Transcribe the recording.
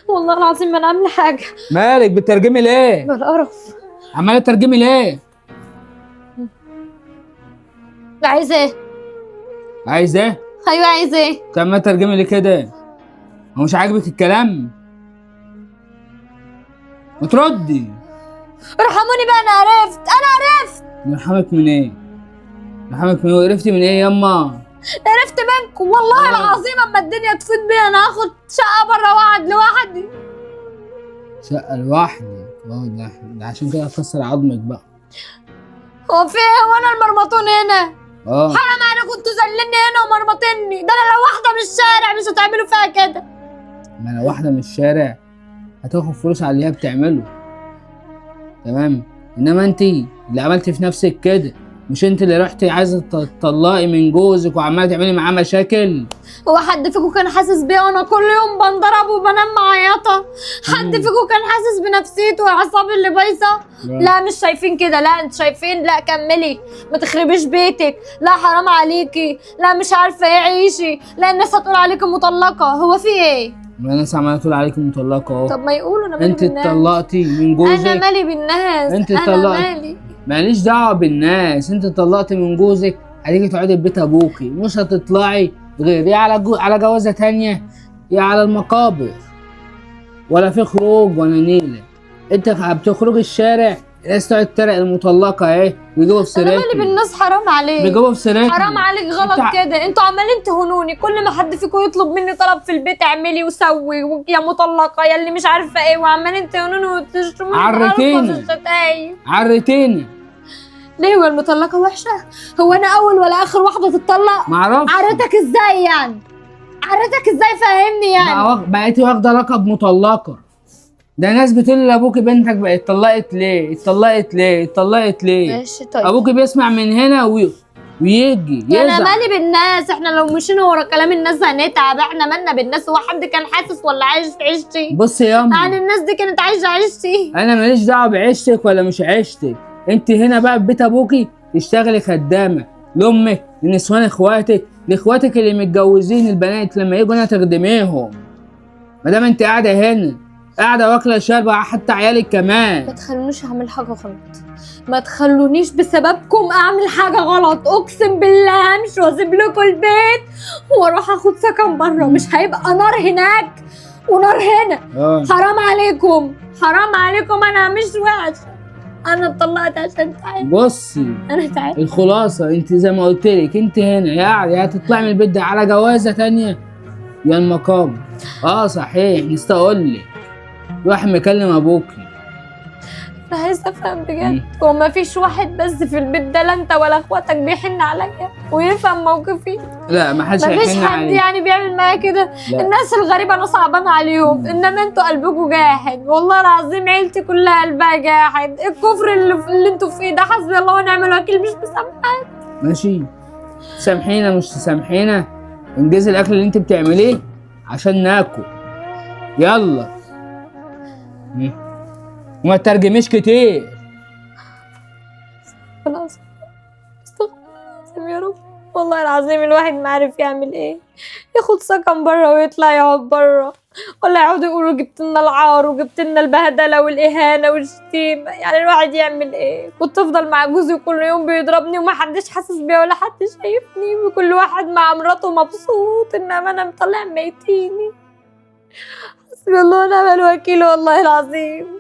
والله العظيم ما انا عامله حاجة. مالك بتترجمي ليه؟ بالقرف. عماله ترجمي ليه؟ عايزه ايه؟ عايز ايه؟ ايوه عايزه ايه؟ انت عماله ترجمي ليه كده؟ هو مش عاجبك الكلام؟ ما تردي. ارحموني بقى، انا عرفت، انا عرفت. نرحمك من ايه؟ نرحمك من ايه؟ قرفتي من ايه ياما؟ عرفت منكم والله العظيم. اما الدنيا تفوت بيا انا هاخد شقه بره واقعد لوحدي. شقه لوحدك؟ اه ده عشان كده هتكسر عظمك بقى. هو في ايه؟ هو انا المرمطون هنا؟ اه حرام عليكم، انتوا زلني هنا ومرمطني. ده انا لو واحدة من الشارع مش هتعملوا فيها كده. ما لو واحدة من الشارع هتاخد فلوس على اللي هي بتعمله، تمام؟ انما انت اللي عملتي في نفسك كده، مش انت اللي رحتي عايزه تطلقي من جوزك وعماله تعملي معاه مشاكل؟ هو حد فيكم كان حاسس بيا وانا كل يوم بنضرب وبنام معيطه؟ حد فيكم كان حاسس بنفسيتي واعصابي اللي بايظة؟ لا مش شايفين كده. لا انتوا شايفين، لا كملي، ما تخربيش بيتك، لا حرام عليكي، لا مش عارفه ايه عيشي، لا الناس هتقول عليكي مطلقه. هو في ايه؟ ما الناس عماله تقول عليكي مطلقه اهو. طب ما يقولوا، انا مالي انت بالناس. اتطلقتي من جوزك. انا مالي بالناس. انت انا اتطلقتي. مالي. ماليش دعوه بالناس. انت اتطلقتي من جوزك، هتيجي تقعدي في بيت ابوكي، مش هتطلعي غير يا على على جوازه تانية يا على المقابر، ولا في خروج ولا نيله. انت بتخرجي الشارع الناس تقعد ترق المطلقة اهي، ويجيبوا في انا مالي سيرتنا، بالناس، حرام عليك، بيجيبوا في سيرتنا. حرام عليك، غلط كده. انتوا عمالين تهونوني، كل ما حد فيكم يطلب مني طلب في البيت اعملي وسوي يا مطلقه يا اللي مش عارفه ايه، وعمالين تهونوني وتشتموني. عرتيني. الشتايم. عرتيني. ليه هو المطلقة وحشة؟ هو انا اول ولا اخر واحدة تتطلق؟ معرفش. عرتك ازاي يعني؟ عرتك ازاي؟ فهمني يعني. بقيتي واخده لقب مطلقه. ده ناس بتقول لابوكي بنتك بقت اتطلقت ليه؟ اتطلقت ليه؟ اتطلقت ليه؟ ماشي طيب. ابوكي بيسمع من هنا ويجي انا يزعل. مالي بالناس، احنا لو مشينا ورا كلام الناس هنتعب. احنا مالنا بالناس؟ هو حد كان حاسس ولا عايش في عيشتي؟ بصي يا يعني الناس دي كانت عايشه عيشتي. انا ماليش دعوه بعيشتك ولا مش عيشتك. انت هنا بقى في بيت ابوكي تشتغلي خدامه لامك، لنسوان اخواتك، لاخواتك اللي متجوزين البنات لما يجوا هنا تخدميهم. ما دام انت قاعدة هنا قاعدة واكله شاربه حتى عيالك كمان. ما تخلونيش اعمل حاجة غلط، ما تخلونيش بسببكم اعمل حاجة غلط. اقسم بالله همشي واسيب لكم البيت واروح اخد سكن بره. مش هيبقى نار هناك ونار هنا. حرام عليكم، حرام عليكم. انا مش وحشة، انا اتطلقت عشان تعبت. بصي انا تعبت. الخلاصة، انت زي ما قلت لك انت هنا يا هتطلعي من البيت ده على جوازه تانية يا المقابر. صحيح نسيت اقول لك، واحد مكلم ابوكي. انا عايزه افهم بجد، هو ما فيش واحد بس في البيت ده لا انت ولا اخواتك بيحن عليا ويفهم موقفي؟ لا ما حدش ما فيش هيحن حد عليك. يعني بيعمل معايا كده. الناس الغريبة انا صعبانه عليهم، انما انتوا قلبكم جاحد. والله العظيم عيلتي كلها قلبها جاحد. الكفر اللي انتوا فيه ده حسبي الله ونعم الوكيل، مش مسامحة. ماشي سامحينا مش تسامحينا، انجزي الاكل اللي انت بتعمليه عشان ناكل. يلا وما تترجميش كتير. خلاص استغفر الله يا رب. والله العظيم الواحد ما عارف يعمل ايه، ياخد سكن بره ويطلع يقعد بره، ولا يقعدوا يقولوا جبت لنا العار وجبت لنا البهدله والاهانة والشتيمه. يعني الواحد يعمل ايه؟ كنت افضل مع جوزي كل يوم بيضربني وما حدش حاسس بيا ولا حد شايفني، وكل واحد مع مراته مبسوط، انما انا مطلع ميتيني. حسبي الله ونعم الوكيل والله العظيم.